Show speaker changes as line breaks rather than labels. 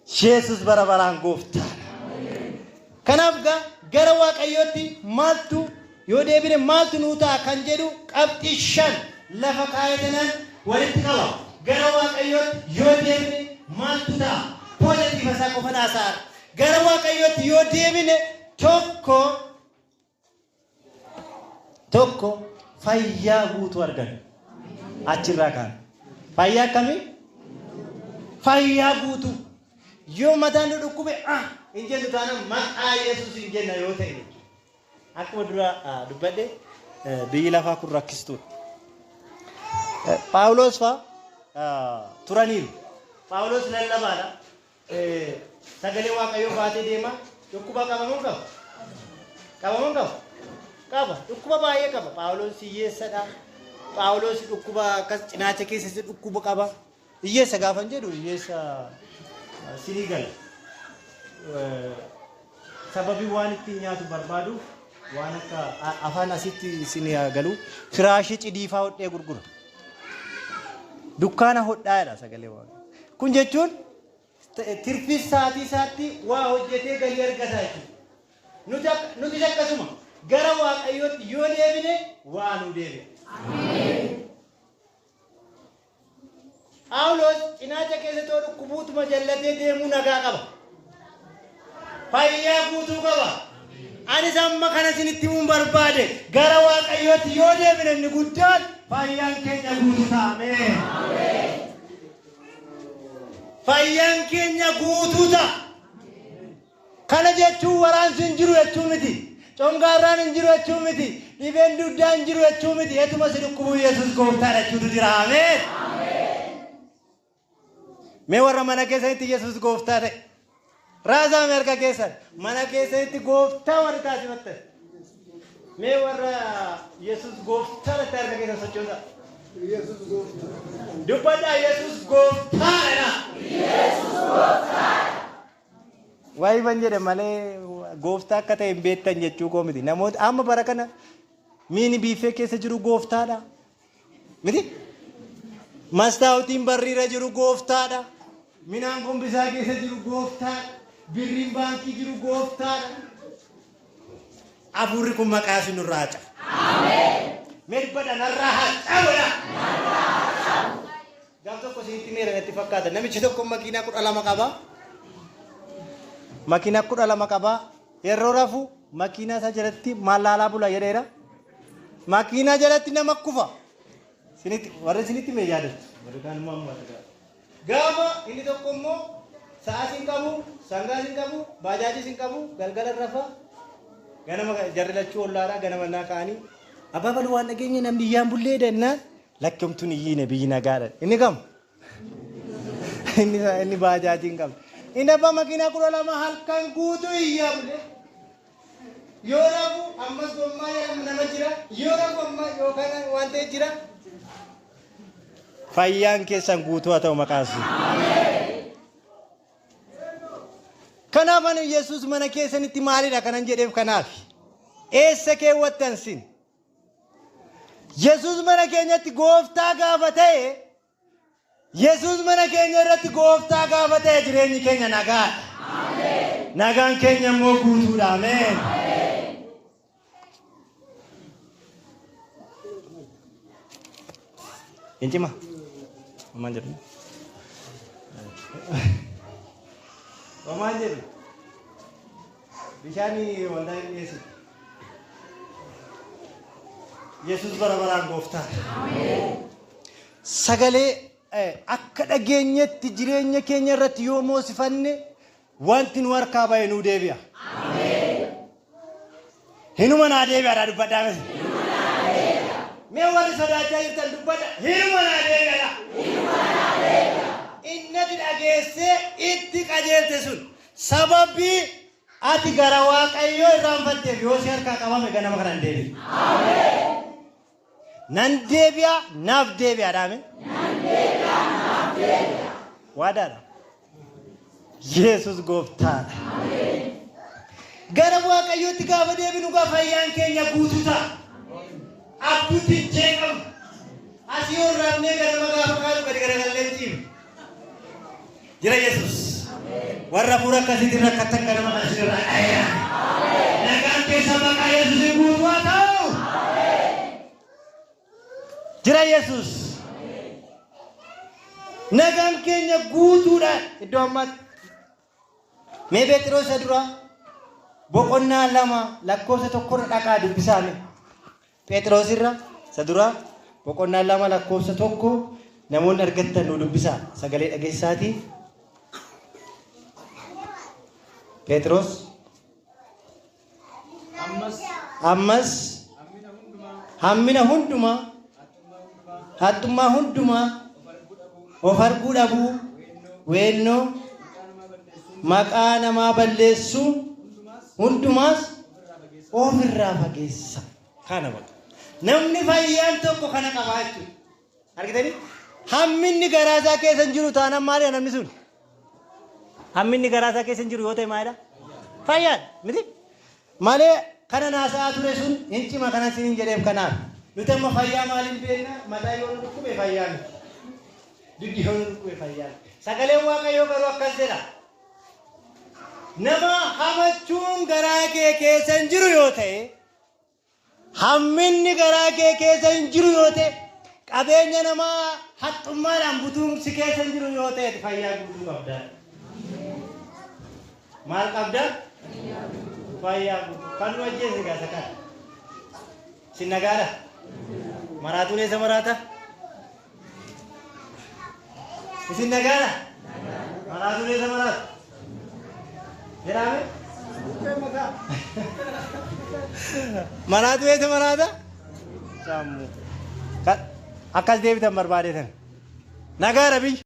Yesus bara baraan gooftaadha. Kanaaf gaa gara Waaqayyootti maaltu yoo deebine maaltu nuu ta'a kan jedhu qabxii 5 lafa kaayatanan walitti qaba. Gara Waaqayyootti yoo deebine maaltu ta'a? Poozitiiva isaa qofan haasa'a. Gara Waaqayyootti yoo deebine tokko tokko fayyaa guutuu arganna. Achirraa kaana. Fayyaa akkamii? Fayyaa guutuu. Yoo mataan nu dhukkube ah hin jennu taanaan maqaa Yesuus hin jenna yoo ta'e jechuudha. Akkuma dura dubbadhe biyyi lafaa kun rakkistuudha. Phaawulos faa turaniiru. Phaawulos lallabaadha. Sagalee Waaqayyoo baatee deema. Dhukkuba qaba moo hin qabu? Qaba moo hin qabu? Qaba. Dhukkuba baay'ee qaba. Phaawulos hiyyeessadha. Phaawulos dhukkuba akkas cinaacha keessatti dhukkuba qaba. Hiyyeessa gaafan jedhu hiyyeessa sinii gala. Sababii waan ittiin nyaatu barbaaduuf waan akka afaan asitti isin haa galu firaashii cidiifaa hodhee gurgura. Dukkaana hodhaa jedha sagalee Waaqayyoo. Kun jechuun tirfii sa'aatii isaatti waa hojjetee galii argata jechuudha. Nuti ak- Nutis akkasuma gara Waaqayyootti yoo deebine waa nu deebi'a. Phaawulos cinaacha keessa too dhukkubuutuma jallatee deemuu nagaa qaba. Fayyaa guutuu qaba. Anis amma kana isinitti himuun barbaade gara Waaqayyootti yoo deebine inni guddaan fayyaan keenya guutuu ta'a. Ameen. Fayyaan keenya guutuu ta'a. Kana jechuun waraansi hin jiru jechuu miti. Congaarraan hin jiru jechuu miti. Dhibeen dugdaa hin jiru jechuu miti. Etuma si dhukkubuu Yesuus gooftaadha jechuutu jira. Ameen. Mee warra mana keessanitti Yesuus gooftaa ta'e. Raasaa mee harka keessan. Mana keessanitti gooftaa warri taasifattan. Mee warra Yesuus gooftaa irratti harka keessan sochoosaa.
Yesuus gooftaa.
Dubbadhaa Yesuus gooftaadha. Waayifan jedhe malee gooftaa akka ta'e hin beektan jechuu koo miti. Namoota amma bara kana miini biiffee keessa jiru gooftaadha. Miti? Mastaawutiin barriirra jiru gooftaadha. Minaan gombisaa keessa jiru gooftaadha. Birriin baankii jiru gooftaadha. Hafuurri kun maqaa isin nurraa haa cabu. Mee dubbadha narraa haa cabu jedhaa. Gaaf tokko isinitti himeera natti fakkaata. Namichi tokko makiinaa 12 qaba. Makiinaa 12 qaba. Yeroo rafu makiinaa isaa jalatti maal laalaa bula jedheera. Makiinaa jalatti nama kufa. Isinitti warri isinitti hime yaadattu. Warri kaan immoo amma warra Gaafa inni tokko immoo sa'aas hin qabu, sangaas hin qabu, baajaajis hin qabu, galgala rafa. Ganama jarri lachuu ollaadhaa ganama naa ka'anii abbaa baluu waan dhageenye namni iyyaan bullee jennaan Lakki homtuun iyyiine biyyi nagaadha. Inni kam? Inni inni baajaajii hin qabne. Inni abbaa makiinaa 12 halkan guutuu iyyaa bule. Yoo rafu ammas gommaa jedhamu nama jira. Yoo rafu amma yookaan waan ta'e jira. Fayyaan keessan guutuu haa ta'u maqaa Yesuus. Kanaaf ani Yesuus mana keessanitti maalidha kanan jedheef kanaaf. Eessa keewwattan sin? Yesuus mana keenyatti gooftaa gaafa ta'e, Yesuus mana keenya irratti gooftaa gaafa ta'e jireenyi keenya nagaadha. Nagaan keenya immoo guutuudha. Ameen. Hin cima. Homaan jedhu. Homaan jedhu. Bishaan waldaa hin dhiyeessu. Yesuus bara baraan gooftaa. Sagalee akka dhageenyetti jireenya keenya irratti yoo moosifanne wanti nu harkaa ba'e nuu deebi'a. Hinuma naa deebi'aadha dubbadhaa miti. Mee warri sodaachaa jirtan dubbadha. Hinuma naa deebi'aadha. Innati dhageessee itti qajeelte sun Sababii ati gara Waaqayyoo irraanfatteef yoo si harkaa qabame ganama kana hin deebi'u. Nan deebi'a naaf deebi'a dhaame. Waadaadha. Yesus gooftaadha. Gara Waaqayyootti gaafa deebinu gaa fayyaan keenya guutuu ta'a. Abduutti hin jeeqamu. Asii ol rafnee ganama gaafa kaanu gadi garagallee hin ciifnu. Jira Yesus. Warra hafuura akkasiitiin rakkattan ganama kana isinirraa dha'eera. Nagaan keessa maqaa Yesuusiin guutuu haa ta'u. Jira Yesuus. Nagaan keenya guutuudha iddoo ammaatti. Mee Pheexiroos isa duraa boqonnaa 2 lakkoofsa tokkorra dhaqaa dubbisaa mee. Pheexiroos irra isa duraa boqonnaa 2 lakkoofsa 1 namoonni argattan nu dubbisaa sagalee dhageessisaatii. Pheexiroos
Ammas
ammas
hammina hundumaa,
hammina hundumaa,
haxxummaa hundumaa,
haxxummaa hundumaa,
of arguu dhabuu,
of arguu dhabuu,
weennoo,
weennoo,
maqaa namaa balleessuu,
maqaa namaa balleessuu
hundumaas
hundumaas
ofirraa fageessaa.
ofirraa fageessa. Kana bakka. Namni fayyaan tokko kana qabaa jechuudha. Argitanii? Hamminni garaa isaa keessa hin jiru taanaan maalidha namni sun? Hamminni garaa isaa keessa hin jiru yoo ta'e maalidha? Fayyaadha. Miti? Malee kana naasa'aa ture sun hin cima kana sin hin jedheef kanaaf. Nuti amma fayyaa maaliin beekna? Mataa yoo nu dhukkube fayyaa miti. Dugdi yoo nu dhukkube fayyaa miti. Sagaleen Waaqayyoo garuu akkas jedha. Nama hamachuun garaa kee keessa hin jiru yoo ta'e, hamminni garaa kee keessa hin jiru yoo ta'e, qabeenya namaa haxxummaadhaan butuun si keessa hin jiru yoo ta'e fayyaa guutuu qabda. Maal qabda? Fayyaa guutuu. Kan nu ajjeese egaa isa kana. Sin nagaadha? Maraatuun eessa maraata? Isin nagaadha? Maraatuun eessa maraata? Jedhaame? Maraatu eessa maraata? Sammuu. Akkas deebitan barbaadeetan. Nagaadha biyyi.